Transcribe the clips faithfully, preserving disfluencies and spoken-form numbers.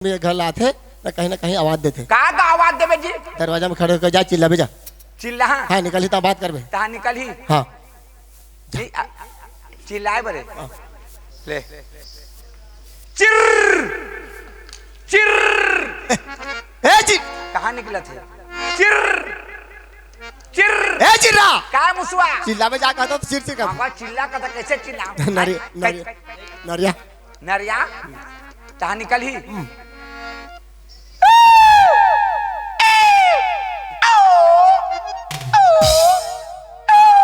में घर लाथे, ना कहीं ना कहीं आवाज देथे। का का आवाज देबे जी? दरवाजा में खड़े होकर जा, चिल्लाबे जा। चिल्ला? हाँ, निकलही त बात करबे। तहाँ निकलही? हाँ। जी, आ, चिल्लाए बरे। हाँ। ले। चिर्र! चिर्र! ए जी! कहाँ निकलत हे? चिर्र! चिर्र! ए चिर्रा! का मुसवा? चिल्लाबे जा कहत हों त चिर चिर कर। मगर चिल्ला कहत हों, कैसे चिल्ला? नरिया, कै-, नरिया, कै-, नरिया। नरिया? तहाँ निकलही? हम्म।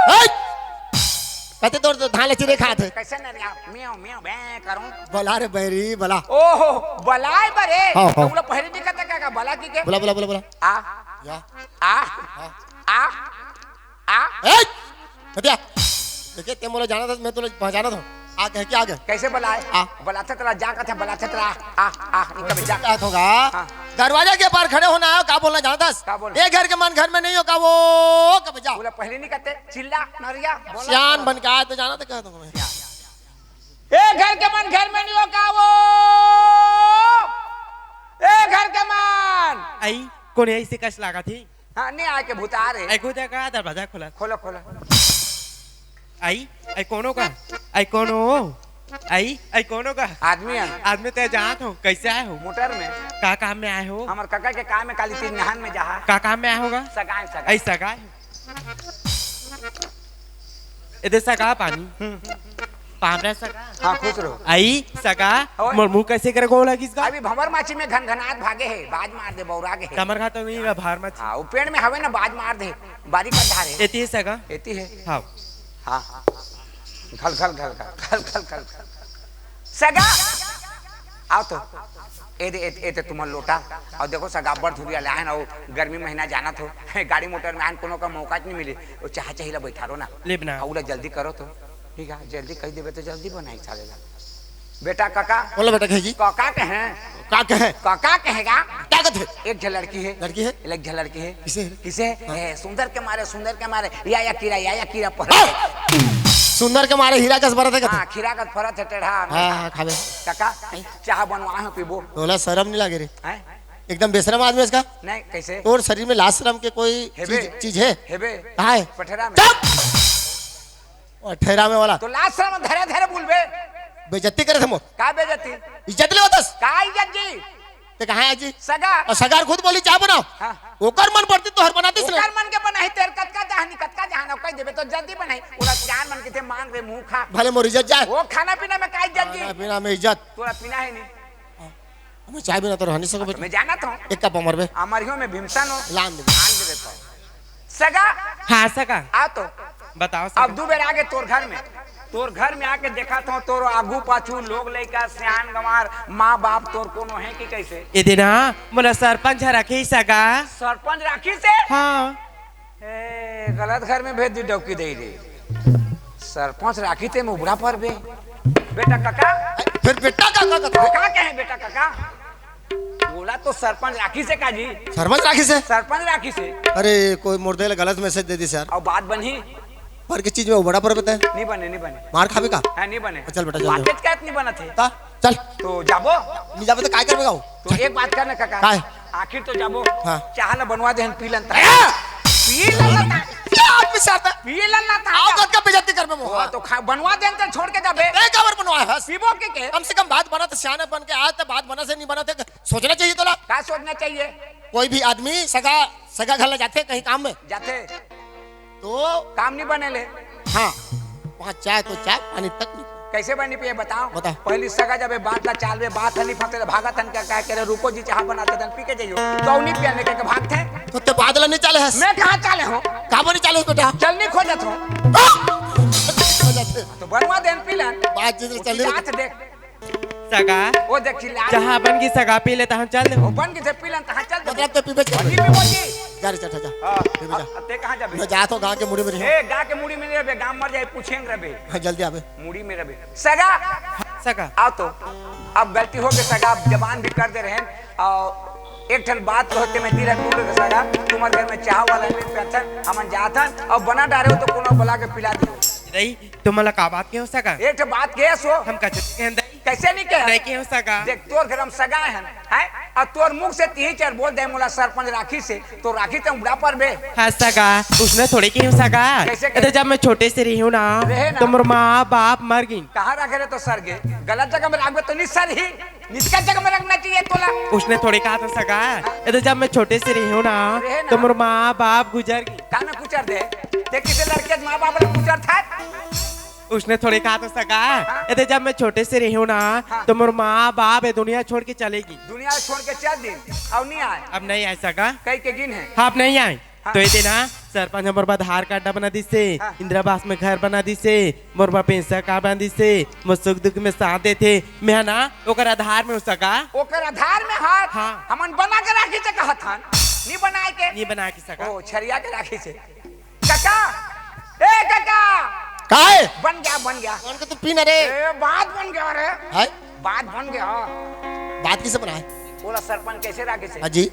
ए! कते तोर तो धान ल चिरे खात हे। कैसे नरिया? म्याऊं, म्याऊं, बे करूं। बला रे बैरी, बला। ओहो, बलाए बरे। हाँ, हाँ। त ओला पहिली नइ कहते का, का बला कहिके? बला, बला, बला, बला। आ। या। आ। हाँ। आ। आ। ए! कतिया। देखे, ते मोला जानत हस, मैं तोला पहचानत हों। आ कहे के आ गे। कैसे बलाए? आ। बलाथे तोला जा कहत हों, बलाथे तोला। आ, आ, निकल जा। कहत हों गा। हाँ। दरवाजा के पार खड़े होना हे, का बोलना जानत हस? का बोल? ए घर के मन घर में नहीं हो का वो, कब जा। ओला पहिली नइ कहते, चिल्ला, नरिया, बोला। सियान बन के आए त जानत हे, कहत हों मैं। ए घर के मन घर में नहीं हो का वो? ए घर के मन। आई, कोन हे, ऐसे कस लागत हे? हाँ, नहीं आए के भुतार हे। आई, खुद का दरवाजा खोला। खोलो, खोलो। आई, आई कोनो का? आई कोनो? आई, आई कोनो का? आदमी हे। आदमी ते जानत हों, कैसे आए हो? मोटर में। का काम में आए हो? हमर कका के काम में काली तीज नहान में जाहा। का काम में आए होगा? सगाई, सगाई। आई सगाई। एदे सगा पानी। हम्म। पामरा सगा। हाँ, खुश रहो। आई सगा, ओए। मोर मुंह कैसे करे गोल लगिस गा? अभी भंवर माची में घनघनात भागे हे, बाज मार दे, बौरा गे हे। कमर घात तो नहीं रहा, भार माची। हाँ, वो पेड़ में हवे ना, बाज मार दे, बारी का धार हे। एती हे सगा? एती हे। हाँ। हाँ, हाँ। घल, घल, घल, घल, घल, घल, घल, घल। सगा! आओ तो। ए दे, ए, ए दे तुम्हर लोटा। अउ देखो सगा अब्बड़ धुरिया लाहन, अउ गर्मी महीना जानत हो। गाड़ी मोटर में आन कोनो का मौका च नहीं मिली। वो चाह चाही ला बैठारो ना। लेब ना। अउ ला जल्दी करो तो। ठीक है, जल्दी कह देबे तो जल्दी बनाई साले ला। बेटा काका। बोलो बेटा कहेगी। काका कहे। का कहे? काका कहेगा। का कथे? एक झन लड़की हे। लड़की हे? एक झन लड़की हे। किसे? किसे? हाँ। ए, सुंदर के मारे, सुंदर के मारे। या, या कीरा, या, या कीरा पर। हाँ। सुंदर के मारे हीरा कस बरत हे कथे। हाँ, खीरा कस फरत हे टेढ़ा। हाँ, हाँ, खाबे। काका, चाह बनवा हे पीबो। तोला शरम नहीं लागे रे? हैं? एकदम बेशरम आदमी हे इसका। नहीं, कैसे? तोर शरीर में लाज शरम के कोई हेबे। चीज, चीज हे? हेबे। कहाँ हे? पठेरा में। चुप! ओ, ठहरा में वाला। तो लाज शरम धरे धरे बोलबे। बेइज्जती करे थे मोर। का बेइज्जती? इज्जत ले होतस। का इज्जत जी? ते कहाँ हे जी? सगा। अउ सगा खुद बोली, "चाह बनाओ।" हाँ। ओकर मन पड़ती तो हर बनातीस ना। ओकर मन के बनाही, तेर कतका जहानी, कतका जहान, अउ कह देबे तो जल्दी बनाही। ओला सियान मन कथे मांग रे मुंह खा। भले मोर इज्जत जाए। वो खाना पीना में का इज्जत जी? खाना पीना में इज्जत। तोला पीना हे नहीं। हाँ। हमें चाय बिना तो रह नहीं सको बेटा। मैं जानत हों। एक कप अमर बे। अमरियो में भीमसन हो। लान दे। लान दे देता हूँ। सगा। हाँ, सगा। आ तो। बताओ, सगा। अब दू बेर आगे तोर घर में। तोर घर में आके देखत हों, तोर आगू पाछू लोग लइका, सियान गंवार, माँ बाप तोर कोनो हे कि कैसे? ए दे ना, मोला सरपंच ह रखे सगा। सरपंच राखिस हे? हाँ। ए, गलत घर में भेज दी डौकी दे रे। सरपंच राखिस ते में उबड़ा परबे। बेटा काका। फिर बेटा काका का तो? का कहे बेटा काका? बोला तो सरपंच राखिस हे का जी? सरपंच राखिस हे? सरपंच राखिस हे। अरे, कोई मोर दे ले गलत message दे दिस यार। अउ बात बनही? पर के चीज में उबड़ा परबे ते? नहीं बने, नहीं बने। मार खाबे का? हाँ, नहीं बने। चल बेटा, चल। बात के नहीं बनत हे। का? चल। तो जाबो? नहीं जाबे तो काय करबे गाओ? तो एक बात करना काका। काय? आखिर तो जाबो। हाँ। चाह ला बनवा देहन, पी लन ता। ए! पी लन ता। क्या आदमी से आता? पी लन ता। आओ, कतका बेइज्जती करबे मोर। हाँ, तो खा, बनवा देहन त छोड़ के जाबे। ए, काबर बनवाए हस? पीबो के के? कम से कम बात बना तो, सियान बन के आए तो बात बना से नहीं बना थे, सोचना चाहिए तोला। का सोचना चाहिए? कोई भी आदमी सगा, सगा घर ला जाथे कहीं काम में। जाथे। तो काम नहीं बने ले। हाँ, वहाँ चाय तो चाय, पानी तक नहीं। कैसे बनी पिए बताओ? बता। पहली सगा जब ये बात ला चालबे, बात हनी फंसे ले, भागत हन क्या, क्या करे, "रुको जी, चाह बनाते तन पी के जाइयो।" तो नहीं पिया, लेके के भागथे। तो ते बात ला नहीं चाले हस। मैं कहाँ चाले हों? कहाँ बनी चाले हो बेटा? चलनी खोजत हों। हाँ! खोजत है। तो बनवा देन पी लन। बात जिस वो चल रही चिल्लात देख। सगा। वो देख चिल्ला। जहाँ बन की सगा पी ले, तहाँ चल दे। वो बन की से पी लन, तहाँ चल दे। मतलब तो पीबे चल। नहीं पीबो जी। जा रे, चल, चल, जा। हाँ। पीबे जा। अब, अब ते कहाँ जाबे? मैं जात हों, गाँव के मुड़ी में रही। ए, गाँव के मुड़ी में रहबे, गाँव मर जाए, पूछेंगे रहबे। हाँ, जल्दी आबे। मुड़ी में रहबे। सगा। सगा। आओ तो। अब गलती हो गई सगा, अब जबान भी कर दे रहे हैं। और एक ठन बात कहते मैं दिल टूट गए सगा, तुम्हारे घर में चाह वाला नहीं पेथन, हमन जाथन, और बना डारे हो तो कोनो बुला के पिला दियो। दई, तुमन ला का बात के हो सगा? एक ठो बात के सो। हम कछु नहीं कहन दई। कैसे नहीं कहे? नहीं के हो सगा। देख, तोर घर हम सगा हन, हैं? अउ तोर मुख से तीन चार बोल दे, मोला सरपंच राखी से, तो राखी ते उड़ा पर बे। हाँ सगा, उसने थोड़े के हो सगा। कैसे ए तो कहे? जब मैं छोटे से रही हूँ ना, रहे ना। तो मोर माँ बाप मर गई। कहाँ रखे रहे तो सर गे? गलत जगह में रखबे तो नहीं सर ही। निचका जगह में रखना चाहिए तोला। उसने थोड़े कहा था सगा, ए तो जब मैं छोटे से रही हूँ ना, रहे ना। तो मोर माँ बाप गुजर गई। का ना गुजर दे? ते किसे लड़के माँ बाप ला गुजर था? उसने थोड़े कहा था सगा, हाँ। ए तो जब मैं छोटे से रही हूँ ना, हाँ। तो मोर माँ बाप ये दुनिया छोड़ के चलेगी। दुनिया छोड़ के चल दिन, अब नहीं आए। अब नहीं आए सगा। कई के गिन है। हाँ, अब नहीं आए। हाँ। तो ये देना, सरपंच ह मोर बर आधार कार्ड बना दिसे, हाँ। इंदिरा आवास में घर बना दिसे, मोर बर पेंशन कार्ड बना दिसे, मोर सुख दुख में साथ देथे, मैं ह ना ओकर आधार में हो सगा। ओकर आधार में हाथ? हाँ। हमन बना के राखी से कहत हन, नी बनाए के। नी बनाए के सगा। ओ, छरिया के राखी से। काका, ए काका। काहे? बन गया, बन गया। कौन के तू पीना रे? ए, बात बन गया रे। हाय? बात बन गया। बात किसे बनाए? बोला सरपंच कैसे राखी से? हाँ जी।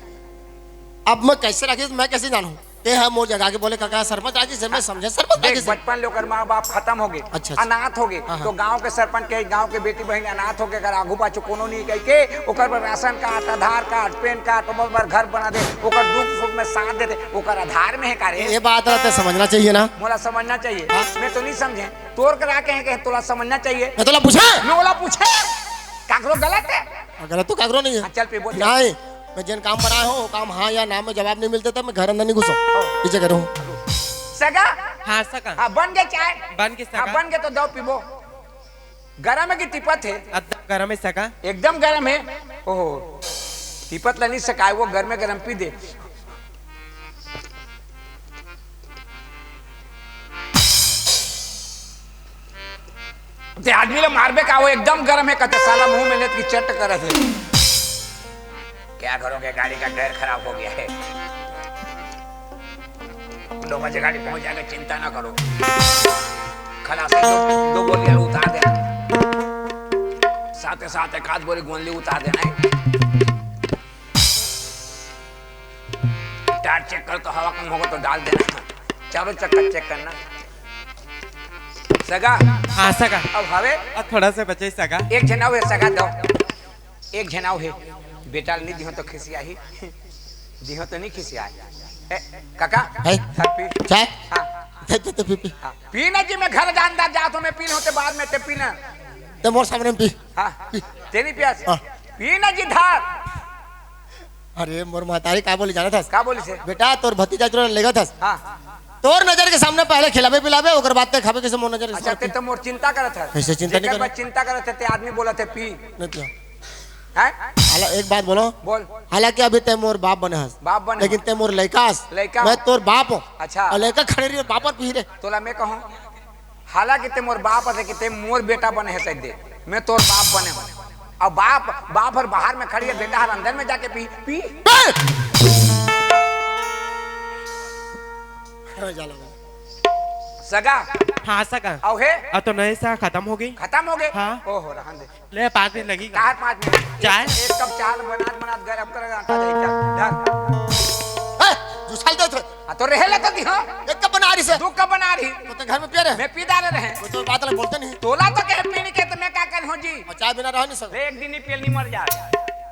अब मैं कैसे राखी, मैं कैसे जानूं? ते ह मोर जगह के बोले, "काका, सरपंच राखी से," मैं समझे सरपंच देख, राखी से। बचपन ले ओकर माँ बाप खत्म हो गए, अच्छा, अच्छा। अनाथ हो गए, हाँ, हाँ। तो गांव के सरपंच के, गांव के बेटी बहन अनाथ हो गए, अगर आगू पाछू कोनो नहीं कह के, ओकर बर राशन कार्ड, आधार कार्ड, पैन कार्ड, ओकर बर घर बना दे, ओकर दुख सुख में साथ दे दे, ओकर आधार में है का रे? ये बात रहते समझना चाहिए ना। मोला समझना चाहिए। हाँ। मैं तो नहीं समझे, तोर करा के है कि तोला समझना चाहिए। मैं तोला पूछे? मैं ओला पूछे? काकरो गलत है? हाँ, गलत तो काकरो नहीं है। हाँ, चल पे बोल, चल। नहीं। मैं जेन काम बनाए हो, वो काम हाँ या ना में जवाब नहीं मिलते, तब मैं घर अंदर नहीं घुसो। ओ। पीछे करूँ। सगा? हाँ, सगा। हाँ, बन गए चाय? बन गए, हाँ, सगा। बन गए तो दो पीबो। गरम है कि तिपत है? एकदम गरम है, सगा। एकदम गरम है? ओहो। तिपत ला नहीं सकाए, वो गरमे गरम पी दे। ते आदमी ला मारबे का, वो एकदम गरम है, कहते साला मुंह में लेत की चट करत है। क्या करोगे, गाड़ी का टायर खराब हो गया है। दो बजे गाड़ी पहुंच जाएगा, चिंता ना करो। खलासी दो, दो बोरिया उतार देना, साथ साथ एक आध बोरी गोंदली उतार देना है। टायर चेक कर, तो हवा कम होगा तो डाल देना। चारों चक्कर चेक करना। सगा। हाँ, सगा। अब हवे? अब थोड़ा सा बचे, सगा। एक झन अउ हे, सगा दो। एक झन अउ हे। बेटा ल नहीं दिहो तो खिसियाही। दिहो तो नहीं खिसियाही। ए, काका, है? सर पी। चाय? हाँ। दे, दे, दे, पी, पी। हाँ। पी ना जी, मैं घर जान दा, जा तो मैं पी लूँ, ते बाद में ते पी ना। ते मोर सामने में पी। हाँ। पी। तेरी प्यास। हाँ। पी ना जी धार। अरे, मोर महतारी का बोली जानत हस? का बोली से? बेटा, तोर भतीजा जो लेगत हस। हाँ। तोर नजर के सामने पहले खिलाबे पिलाबे, ओकर बाद ते खाबे, कैसे मोर नजर के अच्छा, सामने ते पी? तो मोर चिंता करत हस। कैसे चिंता नहीं जेकर करे? बस चिंता करत है, ते आदमी बोलत है पी। नहीं पिया। हैं? हाला, एक बात बोलो। बोल। हालांकि अभी ते मोर बाप बने हस। बाप बने लेकिन हस। ते मोर लइका हस। लइका मैं हूँ। तोर बाप हूँ। अच्छा। अउ लइका खड़े रही, बाप और पी रे। तोला मैं कहूँ, हालांकि ते मोर बाप हस, लेकिन ते मोर बेटा बने है, सही दे। मैं तोर बाप बने हूँ। अब बाप, बाप हर बाहर में खड़ी है, बेटा हर अंदर में जाके पी, पी। बे! हाँ, जा लगा। सगा। हाँ, सगा। अउ हे? अब तो नए सा खत्म हो गई। खत्म हो गए? हाँ। ओहो, रहन दे। ले, पाँच मिनट लगेगा। चार पाँच मिनट। चाय? एक, एक कप चाय बनात बनात गरम कर आटा दे, चल, धर। ए, जुसाल दे थे। आ, तो रहे ला तो दी, हाँ। एक कप बना रही से। दो कप बना रही। तो ते घर में पिए रहे। मैं पी डाले रहे। वो तो बात अलग बोलते नहीं। तोला तो कहे पीने के, तो मैं क्या कर हूँ जी? और चाय बिना रह नहीं सकते। एक दिन नहीं पिए, नहीं मर जाए।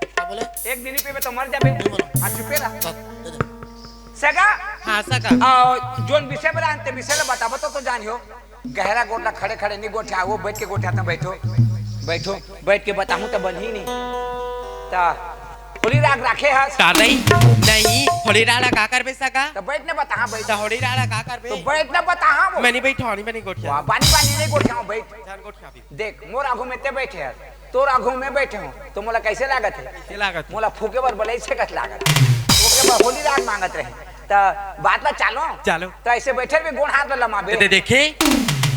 क्या बोले? एक दिन नहीं पीबे तो मर जाबे। नहीं मरो। हाँ, चुपे रह। बस, दे दे। सगा? हाँ, सगा। आ, जोन विषय पर आनते, विषय ला बताबो तो, तो जानियो। गहरा गोठ ला खड़े खड़े नहीं गोठिया, वो बैठ के गोठिया तो बैठो, बैठो, बैठ के बताहूँ तो बनही नहीं। ता होली राग राखे हस? का नहीं, नहीं, होली राग ला का करबे सगा? तो बैठ ने बताहा, बैठ। तो होली राग ला का करबे? तो बैठ ने बताहा वो। मैं नहीं बैठा, नहीं, मैं नहीं गोठिया। वाह, बानी बानी नहीं गोठिया, बैठ। जान गोठिया भी। देख, मोर आगू में ते बैठे हस, तोर आगू में बैठे हो, तो मोला कैसे लागत है? कैसे लागत है? मोला फूके बर बलई से कस लागत है। ओके बर होली राग मांगत रहे। त बात ला चालो। चालो। त ऐसे बैठे भी गोड़ हाथ ला लमाबे। दे, देखे?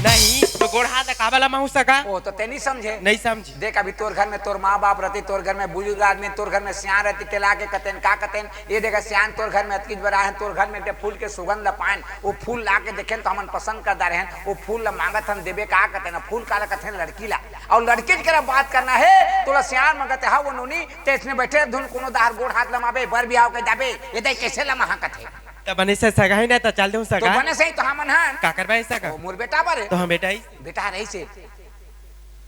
नहीं, तो गोड़ हाथ ला काबा लमाहूँ सगा? ओ, तो ते नहीं समझे। नहीं समझे। देख, अभी तोर घर में तोर माँ बाप रहती, तोर घर में बुजुर्ग आदमी, तोर घर में सियान रहती, ते ला के कतेन का कतेन, ये देखा सियान तोर घर में अतकीच बर आए हैं, तोर घर में एक फूल के सुगंध ला पाएन, वो फूल ला के देखेन तो हमन पसंद कर डारे हैं, वो फूल ला मांगत हन देबे का कतेन, फूल काला कथेन लड़की ला। अउ लड़की के करा बात करना है, तोला सियान मांगत है, हाँ वो नोनी, ते इसने बैठे धुन कोनो दार गोड़ हाथ लमाबे, बर बिहाव के जाबे, ये दे कैसे लमाहा कथे। त बने से सगा हे ना, त चल देहूं तो सगा। बने से ही तो हमन हन। काकर बर सगा? ओ, मोर बेटा बर। तो हम बेटा ही। बेटा रहिसे।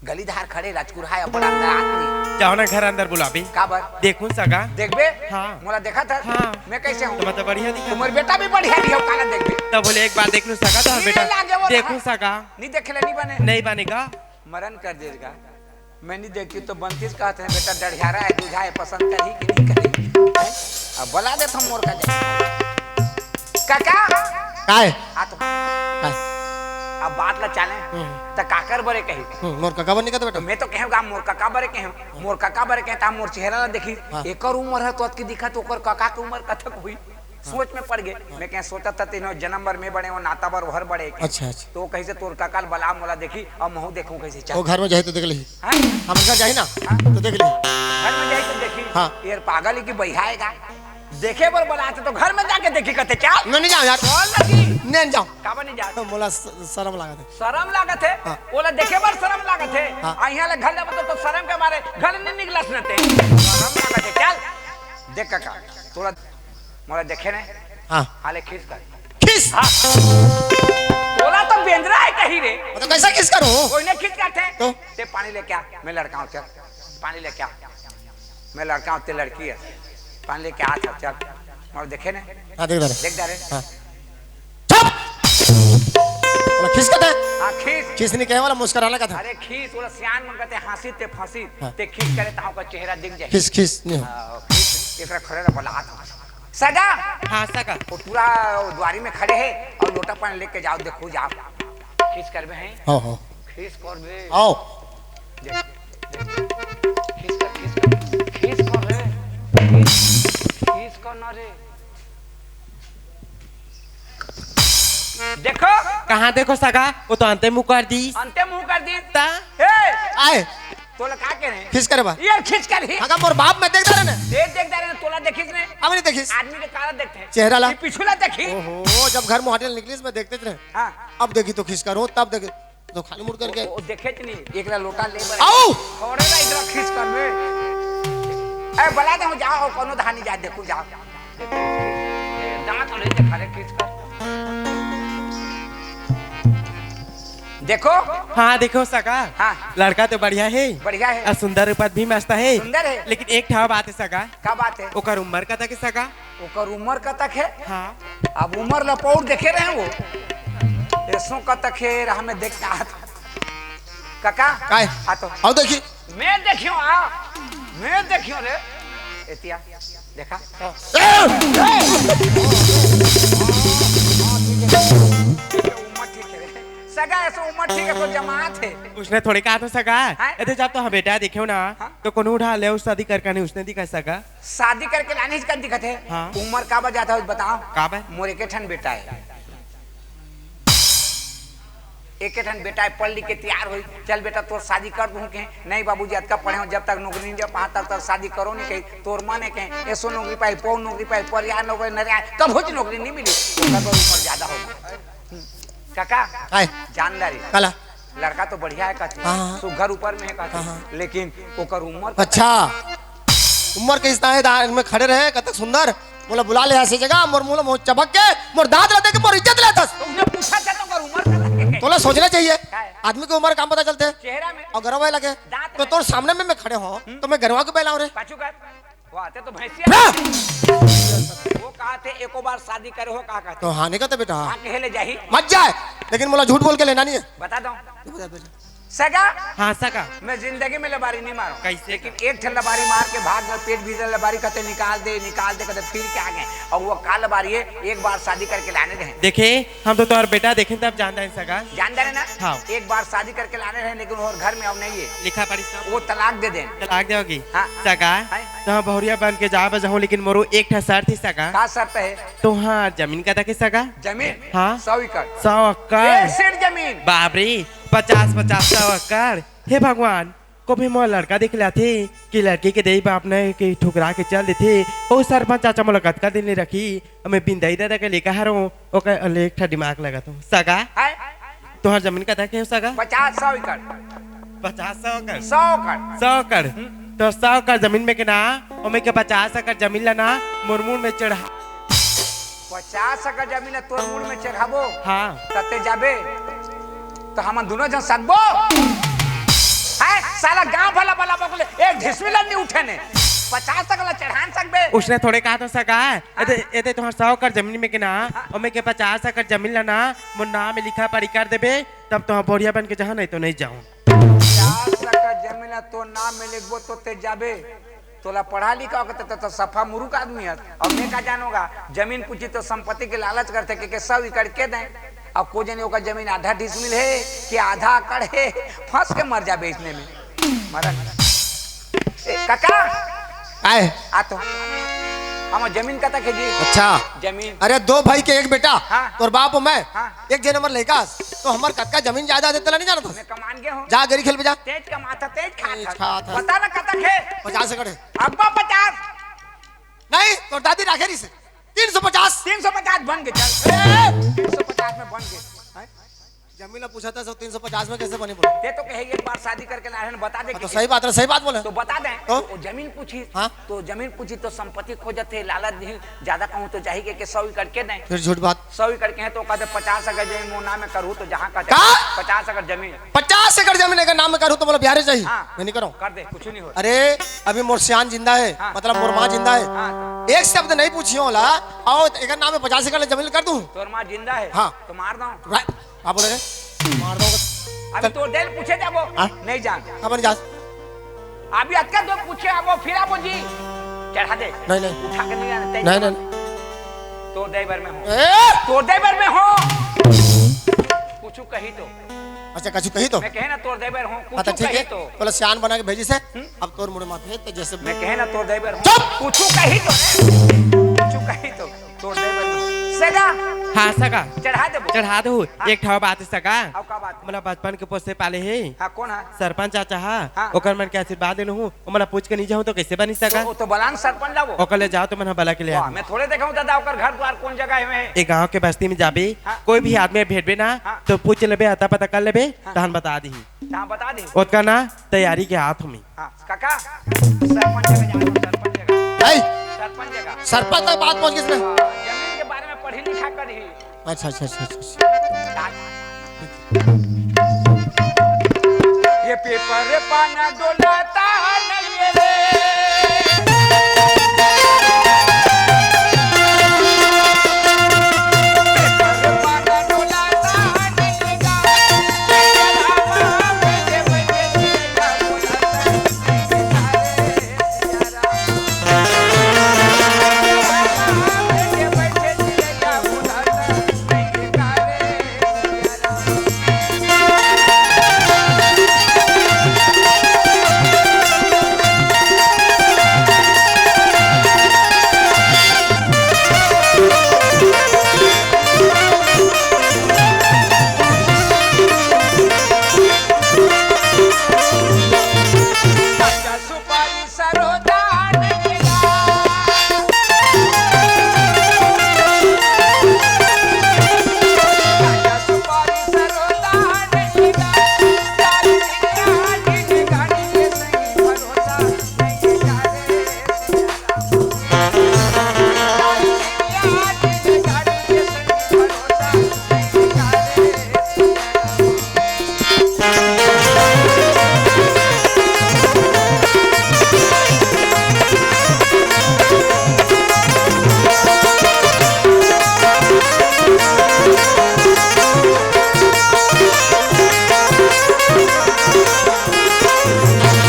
गली धार खड़े रजकुरहा हे, बड़ा अंदर आदमी। जाओ ना घर अंदर बुलाबे। काबर? देखूं सगा। देखबे? हाँ। मोला देखत हस? हाँ। मैं कइसे हूँ? तो मतलब बढ़िया दिखा। तो मोर बेटा भी बढ़िया दिखा, काला देखबे। तब बोले एक बार देख लूं सगा, तो हम बेटा। लागे वो देखूं सगा। नहीं देखे ले, नहीं बने। नहीं बनेगा। मरन कर देगा। मैं नहीं देखती तो बनतीस कहत हे, बेटा डढ़ियारा हे, दूझा हे, पसंद करही कि नहीं करही? हैं? अब बला देथंव मोर का जाए। काका! काय? आ तो। काय? अब बात ला चाले। हम्म। त काकर बरे कही? हम्म, मोर कका बरे नहीं कहत बेटा। मैं तो कहेंव गा, मोर कका बरे कहेंव। मोर कका बरे कहे, त मोर चेहरा ला देखी। हाँ। एकर उमर हे तो अतकी दिखत, ओकर कका के उमर कतक होही? सोच में पड़ गे। मैं कहेंव, सोचत हस तेनो जनम बर मैं बड़े हंव, नाता बर ओहर बड़े हे। अच्छा, अच्छा। तो कहिसे, तोर कका ल बला, मोला देखही, अउ महूं देखहूं कहिसे, चल। वो घर में जाही तो देख लेही। हाँ? हमर घर जाही ना, हाँ? तो देख लेही। घर में जाही तो देखही। हाँ। ये पागल हे कि बइहा हे का? देखे बर बलाथे तो घर में जाके देखही कथे, चल। मैं नहीं जाऊँ यार। चल ना जी। नहीं जाऊँ। काबर नहीं जात? मोला स-, सरम लागत हे। सरम लागत हे? हाँ। ओला देखे बर सरम लागत हे? हाँ। आ, इहाँ ले घर जाबो तो, तो सरम के मारे घर नहीं निकलस न ते। सरम लागत हे, चल। देख काका, तोला मोला देखे ने? हाँ। हाले खीस कर। खीस? हाँ। तोला तो बेंदरा हे कही रे। तो कैसा खीस करूँ? कोई नहीं खीस करथे। तो? ते पानी लेके आ, मैं लड़का हूँ, चल। पानी लेके आ। मैं लड़का हूँ, ते लड़की हे। पानी लेके आ, चल, चल। मोला देखे ने? हाँ, देख दे रहे। देख दे रहे। हाँ। चुप! बोला, खीस कहत हे? हाँ, खीस। खीस नहीं कहे वाला, मुस्कुराना कहत हे। अरे खीस, बोला, सियान मन कहथे, हंसी ते फंसी, हाँ। ते खीस करे, ताऊ का चेहरा दिख जाए। खीस, खीस, नहीं हो। हाँ, खीस, एकरा खड़े रह, बोला, हाथ। सगा! हाँ, सगा। वो पूरा वो द्वारी में खड़े हे अउ लोटा पानी लेके जाओ, देखो, जाओ। खीस करबे हैं? हाँ, हाँ। खीस करबे। आओ। देख, देख। खीस कर, खीस कर। खीस कर रे। खीस, खीस कर ना रे। देखो। कहाँ देखो सगा? वो तो अंते मुँह कर दी। अंते मुँह कर दी। ता? ए! आए। तोला का कहे? खीस करे बा। ये खीस कर ही। अगर मोर बाप मैं देख दे रहे ना। देख, देख दे रहे ना, तोला देखिस ने? अब नहीं देखिस। आदमी के काला देखथे। चेहरा ला। ये पिछुला देखी। ओहो, जब घर मुहाटिल निकलिस मैं देखते रहे। हाँ। अब देखी तो खीस करो, तब देखी। तो खाली मुड़ करके। ओ, ओ, देखे च नहीं, एकला लोटा ले बर। आओ! थोड़े ना इधर खीस करबे। ए, बला दे, जाओ, कोनो धानी जा, देखो, जाओ। दांत ले दे, खड़े खीस कर। देखो। हाँ, देखो सगा। हाँ। लड़का तो बढ़िया हे। बढ़िया हे। अउ सुंदर रूपत भी मस्त हे। सुंदर हे। लेकिन एक ठा बात हे सगा। का बात हे? ओकर उम्र कतक हे सगा? ओकर उमर कतक हे? हाँ। अब उमर ल पौर देखे रहे वो। एसो कतक हे, राह में देख के आत। काका? काय? आ तो। आओ देखी। मैं देखियो, आ। मैं देखियो रे। एतिया। देखा? हाँ। ए! उमर ठीक हे रे। सगा एसो उमर ठीक हे, तो जमात हे। उसने थोड़े कहा था सगा। हाँ? एदे जब तो हम बेटा देखे हो ना, हाँ? तो कोनो उठा ले, उस शादी करके नहीं, उसने दिखा सगा। शादी करके लाने ही कन दिखत हे। हाँ। उमर काबर जात हे, बताओ। काबर? मोर एके ठन बेटा हे। एके ठन बेटा हे, पढ़ लिख के तैयार होई। चल बेटा, तोर शादी कर दूँ के। नहीं बाबूजी, अतका पढ़े हो, जब तक नौकरी नहीं पाहा, तब तक शादी करो नहीं कही। तोर मन हे के, एसो नौकरी पाई, पौ नौकरी पाई, पर यार नौकरी नहीं आए, कभू च नौकरी नहीं मिली। ओकर बर उमर ज्यादा होगा। काका, काय? जानदारी। काला? लड़का तो बढ़िया हे कहथे, हाँ, हाँ। सुघर ऊपर में हे कहथे, हाँ, हाँ। लेकिन ओकर उमर कतक? अच्छा, उमर के इस दाएं दाएं में खड़े रहे, कतक सुंदर, मोला बुला ले ऐसी जगह, मोर मुंह ला मोर चबक के, मोर दांत ला देख के मोर इज्जत लेथस। तो उसने पूछा था तो ओकर उमर कतक हे? तोला सोचना चाहिए। काय? आदमी के उमर काम पता चलथे। चेहरा में। अउ गरवाए लगे। दांत तो में। तोर सामने में मैं खड़े हों, हम्म। तो मैं गरवा के बहलाऊं रे। पाछू कर। वाह, ते तो भैंसिया। हाँ। वो कहा थे, एको बार शादी करे हो, कहा कहते? तो हाँ, नहीं कहते बेटा। हाँ, कहे ले जाही। मत जाए, लेकिन मोला झूठ बोल के लेना नहीं हे। बता दो। सगा? हाँ, सगा। मैं जिंदगी में लबारी नहीं मारो। कैसे? लेकिन एक ठन लबारी मार के भाग गए, पेट भीतर लबारी कहते, "निकाल दे, निकाल दे," कहते, फिर के आ गए। अउ वो का लबारी हे, एक बार शादी करके लाने रहे। देखे, हम तो तोर बेटा देखे तब जानता है सगा। जानता है ना? हाँ। एक बार शादी करके लाने रहे, लेकिन वो घर में अब नहीं हे। लिखा पढ़ी सब। वो तलाक दे दे। तलाक देवगी? हाँ। सगा, हाँ। तो हम बहुरिया बन के जाबे जाहूं, लेकिन मोरो एक ठा शर्त हे सगा। का शर्त हे? तो हाँ, जमीन कतक हे सगा? जमीन? हाँ। सौ एकड़। सौ एकड़? एक सेर जमीन। बाप रे, पचास पचास सौ एकड़। हे भगवान, कभी मोर लड़का देख लेथे कि लड़की के देई बाप ने कि ठुकरा के चल देथे। ओ सरपंच चाचा मोला कतका दिन ले रखी, मैं बिंदई दादा के लेकर हरों, ओकर ले एक ठा दिमाग लगाथों। सगा, हैं? तोहर जमीन कतक हे सगा? पचास, सौ एकड़। पचास, सौ एकड़? सौ एकड़। सौ एकड़? हम्म। तो सौ एकड़ जमीन में के ना, ओमे के पचास एकड़ जमीन ला ना, मोर मुड़ में चढ़ा। पचास एकड़ जमीन ला तोर मुड़ में चढ़ाबो। हाँ। त तें जाबे, त हमन दुनों झन सकबो। हैं? साला गांव भला भला बगले एक ढिसमिल नी उठे ने। पचास एकड़ ला चढ़ा न सकबे। उसने थोड़े कहा था सगा। हाँ। एदे, एदे तुहार सौ एकड़ जमीन में के ना, हाँ। ओमे के पचास एकड़ जमीन ला ना, मोर नाम में लिखा पढ़ी कर देबे, तब तो हम बोरिया बन के जाहूं, नहीं तो नहीं जाहूं। पचास एकड़ जमीन ला तोर नाम में लिखबो तो तें जाबे। तोला पढ़ा लिखा होगा तो, तो, तो सफा मुरुख आदमी है। अब मैं का जानोगा, जमीन पूछी तो संपत्ति के लालच करथे के, के सौ एकड़ के दें। अब को जने ओकर जमीन आधा डिसमिल हे कि आधा एकड़ हे, फंस के मर जाबे इसने में। मरन। ए, काका। आए। आ तो। हमर जमीन कतक हे जी? अच्छा। जमीन। अरे दो भाई के एक बेटा। हाँ। तोर बाप अउ मैं। हाँ। एक जने हमर लइका। तो हमर कतका जमीन जायदाद हे तेला नहीं जानत हस? मैं कमान के हूँ। जा गरी खेल पे जा। तेज कमाथा, तेज खाथा। तेज खाथा। बता ना कतक हे? पचास एकड़ हे। अब्बा पचास। नहीं, तोर दादी राखे रहिस हे। तीन सौ पचास। तीन सौ पचास बन गे, चल। ए! तीन सौ पचास में बन गे। हैं? जमीन ला पूछा था, सब तीन सौ पचास में कैसे बने बोले? तें तो कहे एक बार शादी करके लाए हन, बता दे हाँ, तो किसे। सही बात है, सही बात बोले। तो बता दे। तो? वो जमीन पूछी, हाँ? तो जमीन पूछी तो संपत्ति खोजत हे, लालच दिही, ज्यादा कहूँ तो जाही के, के सौ एकड़ के दें। फिर झूठ बात। सौ एकड़ के हे तो कहते पचास एकड़ जमीन मोर नाम में करहूँ तो जहाँ कहते का? पचास एकड़ जमीन। पचास एकड़ जमीन एकर नाम में करहूँ तो बोला बिहारे जाही। हाँ। मैं नहीं करूँ। कर दे, कुछ नहीं हो। अरे, अभी मोर सियान जिंदा हे, हाँ। मतलब मोर माँ जिंदा हे। हाँ। एक शब्द नहीं पूछियो ला, अउ एकर नाम में पचास एकड़ जमीन कर दूँ। तोर माँ जिंदा हे? हाँ। तो मार दो। रा-, का बोले रे? मार दो। अभी चल। तोर देल पूछे जाबो। हाँ? नहीं जान। अपन जा। अभी अतका दो पूछे आबो, फिर आबो जी। चढ़ा दे। नहीं, नहीं। उठा के नहीं आना, तेज नहीं, नहीं। तोर दे बर में हो। ए! तोर दे बर में हो। कुछ कही तो। अच्छा, कुछ कही तो? मैं कहे ना तोर दे बर हो, हाँ, तो कुछ ठीक कही है। तो। तोला सियान बना के भेजिस हे। हम्म? अब तोर मुड़े माथे तो जैसे मैं कहे ना तोर दे बर हो। चुप! कुछ कही तो। कुछ कही तो। तोर दे बर हो। सगा। हाँ, सगा। चढ़ा देबो। चढ़ा दो। हाँ। एक ठो बात हे सगा। अउ का बात? मोला बचपन के पोसे पाले हे। हाँ, कोन हे? सरपंच चाचा हा। हाँ। ओकर मन के आशीर्वाद लेनु हूँ। ओ मोला पूछ के नहीं जाहूँ तो कैसे बनी सगा? तो, तो बलान सरपंच ला वो। ओकर ले जाओ तो मन ह बला के ले वाह, आहूँ। मैं थोड़े देखा हूँ दादा, ओकर घर द्वार कोन जगह हे। ए गाँव के बस्ती में जाबे, हाँ। कोई भी आदमी भेटबे ना, हाँ। तो पूछ लेबे, अता पता कर लेबे, हाँ। तहन बता दिही। तहन बता दिही। ओतका ना तैयारी के हाथ में। हाँ, काका, सरपंच जगह जाना, सरपंच जगह। नहीं। सरपंच जगह। सरपंच तक बात पहुंच गई इसमें। हाँ, जमीन के बारे में पढ़ी लिखा कर ही। अच्छा, अच्छा, अच्छा, अच्छा, अच्छा। ये पेपर पाना डोलाता नहीं रे।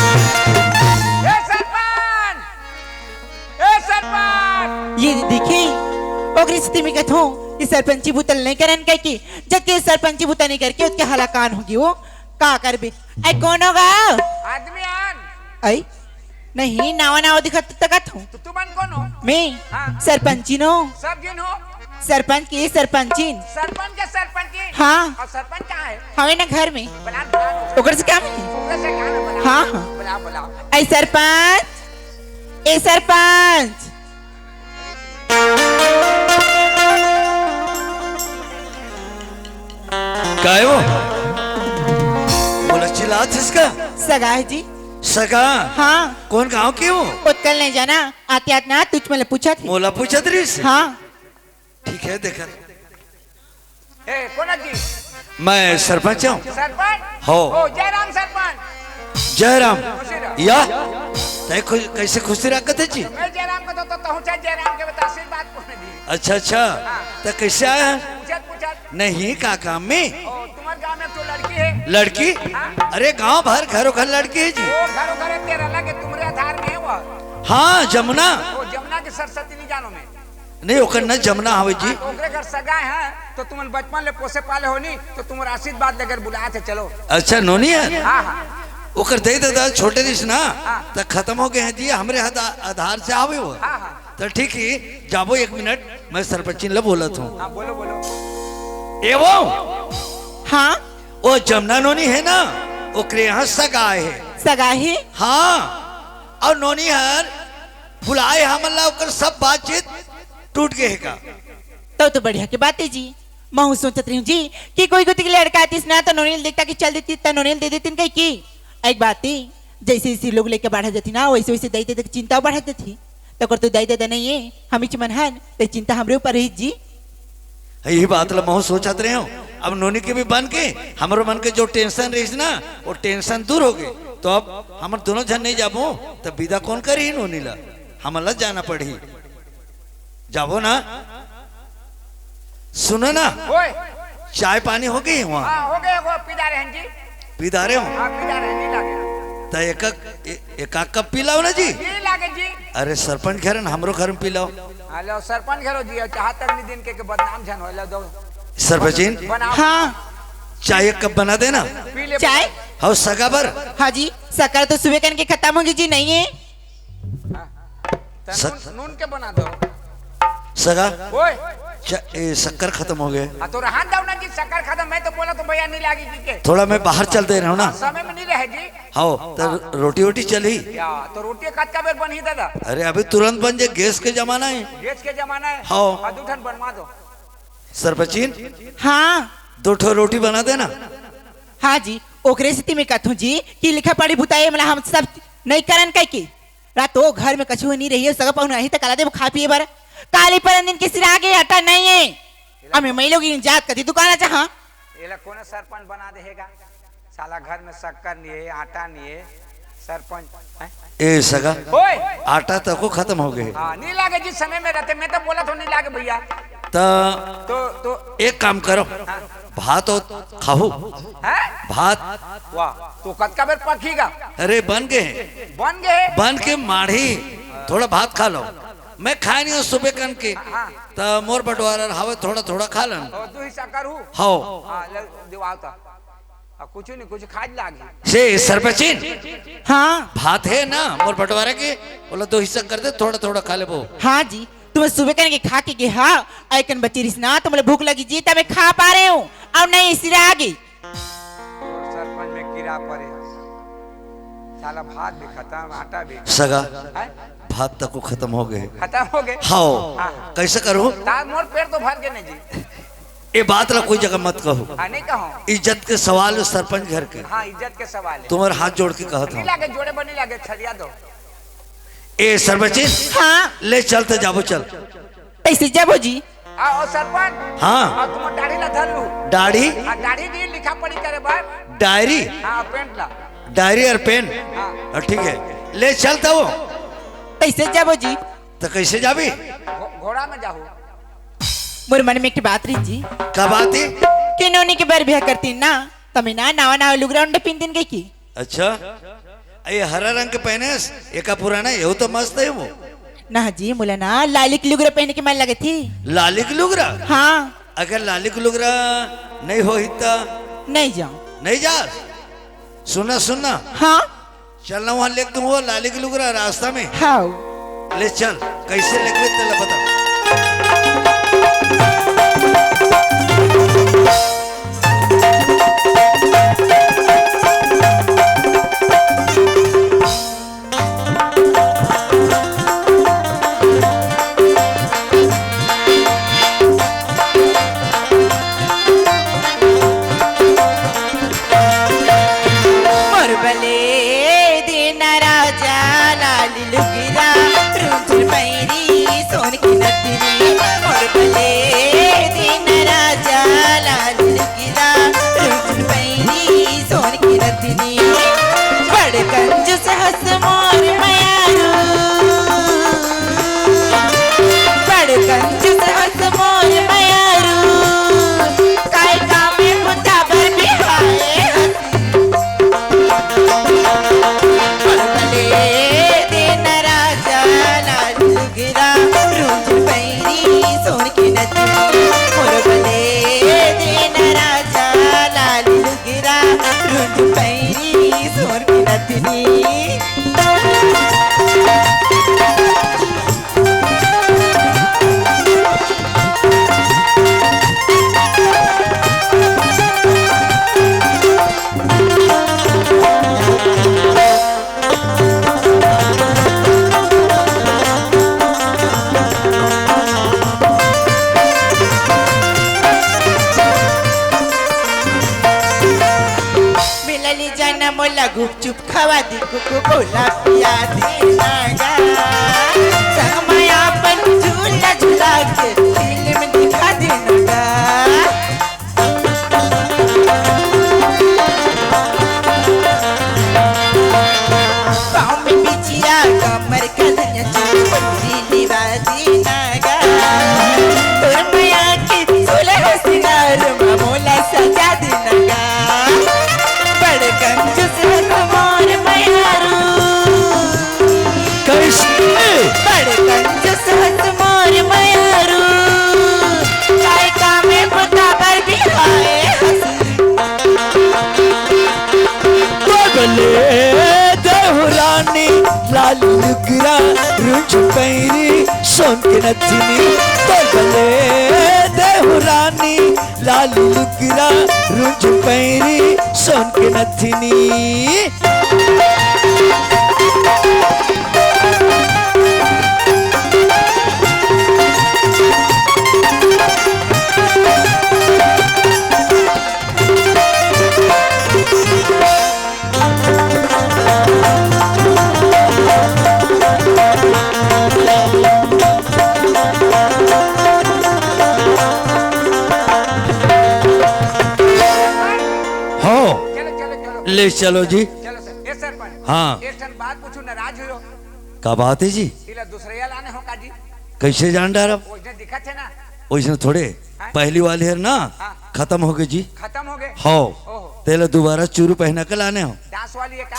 ए सरपंच! ए सरपंच! ये देखी, ओकरे सेती मैं कहत हूँ कि सरपंची बुता ल नहीं करन कहिके, जब के सरपंची बुता नहीं करके ओतके हलाकान होगे वो, का करबे? ऐ कोन हो गा? आदमी आन। ऐ? नहीं, नावा नावा दिखत तकत हूँ। तो तुमन कोन हो? मैं हाँ। सरपंची नो। सब झिन हो? सरपंच के सरपंचिन। सरपंच के सरपंचिन? हाँ। अउ सरपंच कहाँ हे? हवे ना घर में। बुला, बुला। ओकर से काम हे? ओकर से काम हे, बुला। हाँ, हाँ। बुला, बुला। ऐ सरपंच, ए सरपंच। काय हो? मोला चिल्लात हस का? सगा हे जी। सगा? हाँ। कोन गांव के हो? ओतका ल नहीं जाना, आते आते ना तुझ मोला पूछत हे। मोला पूछत रहिस? हाँ। ठीक है, देखा। ए, कोन जी? मैं सरपंच हूँ। सरपंच? हो। ओ, जयराम सरपंच। जयराम। खुशी रहो। या? तय खुश, कैसे खुशी रखत है जी? मैं जयराम को तो, तो तहूँ चाहे जयराम के बता, आशीर्वाद कोन जी? अच्छा, अच्छा। हाँ। तो कैसे आया है? पूछत, पूछत। नहीं, का काम में? ओ, तुम्हारे गांव में तो लड़की है? लड़की? हाँ। अरे, गांव भर, घरों घर लड़की है जी। ओ, घरों घर है, तेरा लगे तुम्हारे आधार में है वो। हाँ, जमुना। ओ, जमुना के सरस्वती नहीं जानो मैं। नहीं, ओकर न जमना हवे जी। हाँ, तो ओकरे घर सगा है, तो तुमन बचपन ले पोसे पाले हो नी, तो तुम्हारा आशीर्वाद लेकर बुलाए थे, चलो। अच्छा, नोनी है? हाँ, हाँ। ओकर दे दे दा, छोटे रिस ना, हाँ। त खत्म हो गए हैं जी, हमरे हद आधार से आवे हो। हाँ, हाँ। तो ठीक ही, जाबो एक मिनट, मैं सरपंचिन ले बोलत हूँ। हाँ, बोलो, बोलो। ए वो? हाँ? ओ जमना नोनी है ना, ओकरे यहाँ सगा है। सगा है? हाँ, और नोनी हर बुलाए हमन ला, ओकर सब बातचीत टूट गए हे का? तब तो बढ़िया के बात है जी। महू सोचत रही हूँ जी कि कोई कोती के लड़का आतिस ना, तो नोनी ल देखता कि चल देती, त नोनी ल दे देती कही की। एक बात ही, जैसे जैसे लोग लेके बढ़ा जाती ना, वैसे वैसे दाई ददा के चिंता बढ़ा देती। तो कर तो दाई ददा नहीं है, हम ही मन हन, तो चिंता हमरे ऊपर रही जी। यही बात ला महू सोचत रहे हो। अब नोनी के भी बन के, हमरो मन के जो टेंशन रहीस ना, वो टेंशन दूर हो गए। तो अब हम दोनों झन नहीं जाबो, तो विदा कौन करी नोनी ला? हमन ला जाना पड़ही। जाबो ना? सुनो ना, ओए। चाय पानी हो गई वहाँ? हाँ, हो गए, वो पी डारे हैं जी। पी डारे हो? हाँ, पी डारे हैं, नहीं लागे। त एक, ए-, एक आध कप पी लाओ ना जी। नहीं लागे जी। अरे सरपंच घर है ना, हमरो घर में पी लाओ। हाँ, लो, सरपंच घर हो जी, चाहत तक नहीं दिन के, के बदनाम झन हो, लो दो। सरपंचिन? बनाओ। हाँ। चाय एक कप बना देना। पी ले चाय? बना। हाँ, सगा बर। हाँ जी, शक्कर तो सुबह कन के खत्म होगी जी, नहीं है। हाँ। त सक- नून, नून के बना दो। सगा? ओए। च-, ए, शक्कर खत्म हो गए। हाँ, तो रहन दो ना जी, शक्कर खत्म। मैं तो बोला तो भैया नहीं लागी जी के। थोड़ा मैं बाहर चल दे रहा हूँ ना। समय में नहीं रहे जी। हाँ, तो हाँ। रोटी वोटी चली? या, तो रोटी कतका बेर बनही दादा? अरे, अभी तुरंत बन जाए, गैस के जमाना है। गैस के जमाना है? हाँ। हाँ, दू ठन बनवा दो। सरपंचिन? हाँ। दो ठो रोटी बना देना। हाँ जी, ओकरे सेती मैं कथूँ जी कि लिखा पढ़ी बुताई, मतलब हम सब नहीं करन कह के। रात तो घर में कछु नहीं रही है, सगा पहुना ही त काला देबो खा पिए बर। काली परन दिन के सिरा के आटा नहीं है। हमें मैं लोग इन जात कती दुकान आ जहाँ। एला कोनो सरपंच बना देहेगा? साला घर में शक्कर नहीं है, आटा नहीं है, सरपंच, हैं? ए सगा, ओए! आटा तको खत्म हो गए। हाँ, नहीं लागे जी, समय में रहते, मैं तो बोला तो नहीं लागे भैया। त तो, तो एक काम करो, हाँ। भात और खाहू। हैं? भात। वाह, तो कतका बेर पकीगा? अरे, बन गए। बन गए? बन के माढ़ी, थोड़ा भात खा लो। मैं खाए नहीं हूँ सुबह कन के। हाँ। त मोर बंटवारा हवे, थोड़ा थोड़ा खा लन। और दू हिस्सा करू? हव। हाँ, ले, दिवाओ त। आ, कुछ नहीं, कुछ खाज लागी। से सरपंचिन? हाँ। भात है ना मोर बंटवारा के, बोला दो हिस्सा कर दे, थोड़ा थोड़ा खा लेबो। हाँ जी, तुमन सुबह कन के खा के गे हा, अइकन बची रिस ना, त मोला भूख लगी जी, त मैं खा पा रहे हूँ, अउ नहीं सिरा गे। सरपंच में कीड़ा पड़े हे। साला भात भी खत्म, आटा भी खत्म। सगा, हैं? भात तको खत्म हो गए। खत्म हो गए? हव। हाँ। कैसे करूँ? ता मोर पेट तो भर गए नहीं जी। ए बात ला कोई जगह मत कहू। हाँ, नहीं कहूँ। इज्जत के सवाल हे सरपंच घर के। हाँ, इज्जत के सवाल हे। तुम्हारे हाथ जोड़ के कहत नहीं हूँ। लागे, जोड़े बनी लागे, छरिया दो। ए सरपंचिन, हाँ। ले चल त जाबो, चल। कैसे जाबो जी? आ, ओ सरपंच। हाँ। आ, तुम दाढ़ी ला धर लू। दाढ़ी? आ, दाढ़ी नहीं, लिखा पढ़ी करे बर। डायरी? हाँ, पेंट ला। डायरी और पेन? हाँ। हाँ, ठीक है। ले चल त वो। कैसे जाबो जी? त कैसे जाबी? घो-, घोड़ा में जाहू। मोर मन में एक बात रही जी। का बात है? कि नोनी के बर बिहा करती ना, त मैं ना नवा नवा लुगरा उंडे पिन दिन गई की। अच्छा, ये हरा रंग के पहने, एका पुराना, ये तो मस्त है वो। ना जी, मोला ना लाली के लुगरा पहने के मन लगे थी। लाली के लुगरा? हाँ। अगर लाली के लुगरा नहीं हो ही त? नहीं जाऊँ। नहीं जा? सुनना, सुनना। हाँ। चलना वहाँ लेके दूँ वो लाली के लुगरा रास्ता में। हाँ। ले चल, कैसे लेके तेला बता। मोर बले देना राजा लाल लुगरा, रुझुन पैरी सोन की नथनी। मोर चुप खवा दी कोको कोला पिया दी ना गा। संग में अपन झूला झुला के फिल्म दिखा दी ना गा। पाँव में बिछिया कमर कन्हैया चुनरी निवा दी ना गा। तोर मया के सोलह सिंगार मा मोला सजा दी ना गा। बड़ कंजूस हस मोर मयारू। कैसे? बड़ कंजूस हस मोर मयारू। काय का में पता बर बिहाए हस। बगले देहु रानी लाल लुगरा रुझ पैरी सोन के नथिनी। बगले देहु रानी लाल लुगरा रुझ पैरी सोन के नथिनी। हो, चलो, चलो, चलो। ले चलो जी। चलो सर, ए सरपंच। हाँ। एक ठन बात पूछू, नाराज हुयो? का बात है जी? इला दूसरे लाने हो का जी? कैसे जान डारब? ओइसने दिखत है ना। ओइसने थोड़े। हाँ? पहली वाली है ना, हाँ। खत्म हो गए जी। खत्म हो गए? हो। ओहो। तेला दोबारा चूरू पहना के लाने हो। डांस वाली है का?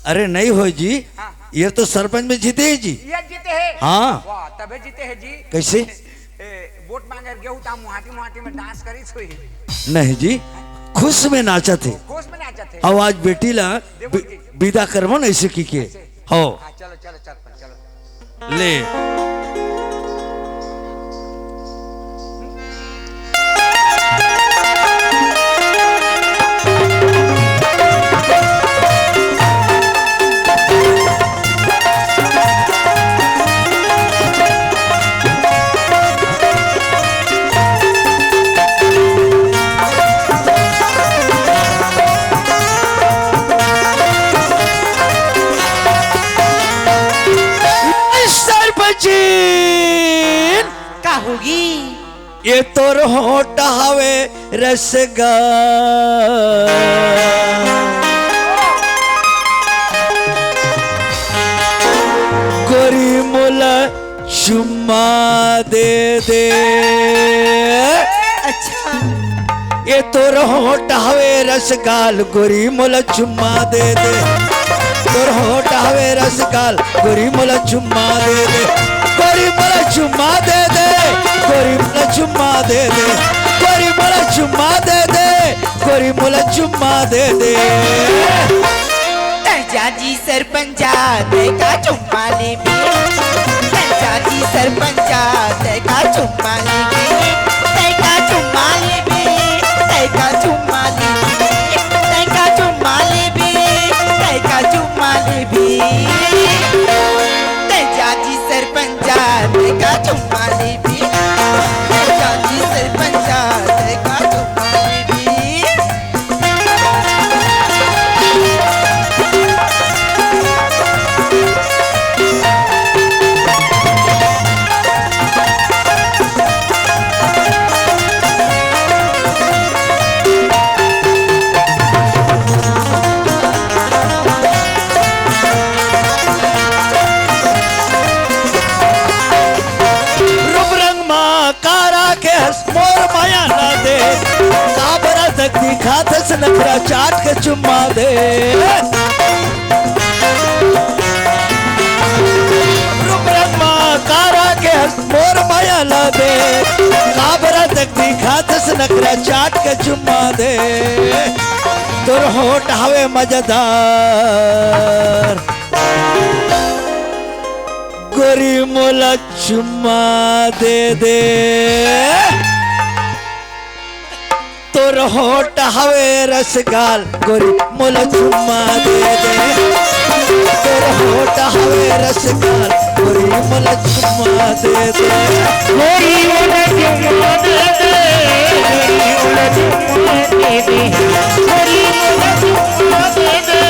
अरे नहीं हो जी। हाँ। ये तो सरपंच में जीते है जी। ये जीते है? हाँ। वाह, तबे जीते है जी। कैसे? ए, वोट मांगे गेहूं ता मुहाटी मुहाटी में डांस करी सोई। नहीं जी, खुश में नाचत है। खुश में नाचत है। अब आज बेटी ला देवल बि-, जी। विदा करबो न ऐसे की के। ऐसे। हो। हाँ, चलो, चलो, चल, चलो। ले। सरपंचीन। का होगी? ये तोर होठ हवे रसगा। गोरी मोला चुम्मा दे दे। अच्छा। ये तोर होठ हवे रसगाल, गोरी मोला चुम्मा दे दे। तोर होठ हवे रसगाल, गोरी मोला चुम्मा दे दे। गोरी मोला चुम्मा दे दे, गोरी मोला चुम्मा दे दे, गोरी मोला चुम्मा दे दे, गोरी मोला चुम्मा दे दे। तै जा जी सरपंच जा, तै का चुम्मा लेबे। तै जा जी सरपंच जा, तै का चुम्मा लेबे। तै का चुम्मा लेबे, तै का चुम्मा लेबे, तै का चुम्मा लेबे, तै का चुम्मा लेबे। तै जा जी सरपंच जा, तै का चुम्मा लेबे। तै जा जी सरपंच जा, तै का चुम्मा लेबे। रूप रंग मा कारा के हस मोर माया ला दे, काबरा तक दिखाथस नखरा चाट के चुम्मा दे। रूप रंग मा कारा के हस मोर माया ला दे, काबरा तक दिखाथस नखरा चाट के चुम्मा दे। तोर होठ हवे मजेदार, गोरी मोला चुम्मा दे दे। तोर होठ हवे रसगाल, गोरी मोला चुम्मा दे दे। तोर होठ हवे रसगाल, गोरी मोला चुम्मा दे दे। गोरी मोला चुम्मा दे दे, गोरी मोला चुम्मा दे दे, गोरी मोला चुम्मा दे दे।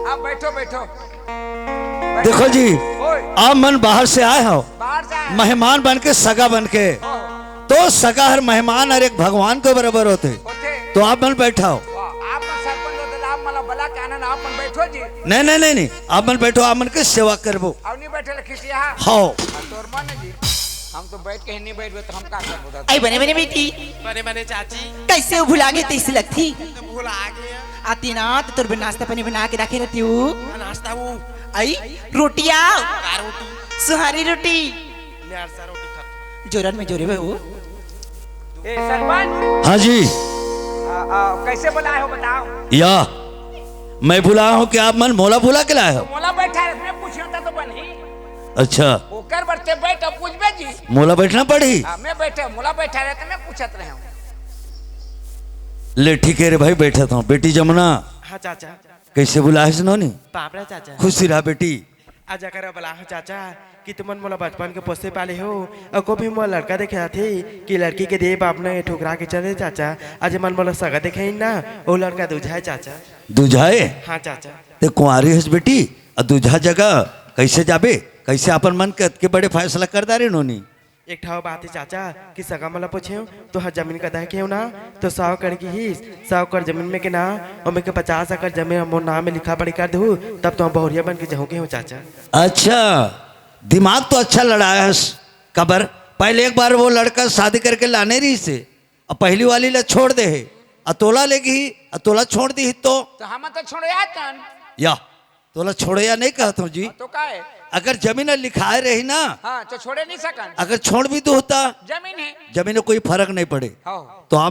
आप बैठो, बैठो। देखो जी, ओए, आप मन बाहर से आए हो, बाहर जाए। मेहमान बन के, सगा बन के, ओह, तो सगा हर मेहमान हर एक भगवान के बराबर होते। होते। तो आप मन बैठा हो। वाह, आप मन सरपंच होते, आप मन बला के आनंद, आप मन बैठो जी। नहीं, नहीं, नहीं, नहीं, आप मन बैठो, आप मन के सेवा करबो। अब नहीं बैठे ले खिसिया। हो। तोर मन जी, हम तो बैठ के ही नहीं बैठबे तो हम का करबो दादा? आई बने बने बेटी, बने बने चाची। कैसे हो भुला गए तैसे लगती। तो भुला गए। आती ना तो तोर नाश्ता पानी बना के रखे रहती हूँ। नाश्ता वो आई रोटिया, का रोटी? सुहारी रोटी, मैं अरसा रोटी खा। जोरन में जोरे बे वो। ए सरपंच, हाँ जी। आ, आ, कैसे बुलाए हो बताओ? या, मैं बुलाया हूँ कि आप मन मोला बुला के लाए हो? मोला बैठा है, मैं पूछना था तो बनी। अच्छा। ओकर बरते बैठ, अब पूछबे जी। मोला बैठना पड़ी। हाँ, मैं बैठे, मोला बैठा रहे तो मैं पूछत रहे हूँ। ले, ठीक है रे भाई, बैठा था। बेटी जमुना, हाँ चाचा। कैसे बुलाए हो नोनी? बाप रे चाचा। खुशी रहा बेटी। आज अगर बुला हो चाचा कि तुमन मोला बचपन के पोसे पाले हो और को भी मोला लड़का देखे आथे कि लड़की के दे बाप ने ठुकरा के चले चाचा। आज मन मोला सगा देखे ही ना, वो लड़का दूझा है चाचा। दूझाए? हाँ चाचा। ते कुंवारी हस बेटी, आ दूझा जगह कैसे जाबे? कैसे अपन मन के अतके बड़े फैसला कर डारे नोनी? एक ठाव बात है चाचा कि सगा मोला पूछे तो हर जमीन का दह के हो ना, तो सौ एकड़ की ही, सौ एकड़ जमीन में के ना, ओमे के पचास एकड़ जमीन मोर नाम में लिखा पढ़ी कर दू, तब तो हम बहुरिया बन के जहूँ के हो चाचा। अच्छा, दिमाग तो अच्छा लड़ाया हस। कबर पहले एक बार वो लड़का शादी करके लाने रही से, अब पहली वाली ला छोड़ दे है, अतोला लेगी ही, अतोला छोड़ दी ही तो। तो हम तो छोड़ो यार तन। या, तोला छोड़े या नहीं कहत हूँ जी। तो का है? अगर जमीन लिखाए रही ना, हाँ, तो छोड़े नहीं सकन। अगर छोड़ भी दो होता, जमीन है। जमीन में कोई फर्क नहीं पड़े। हाँ। तो हम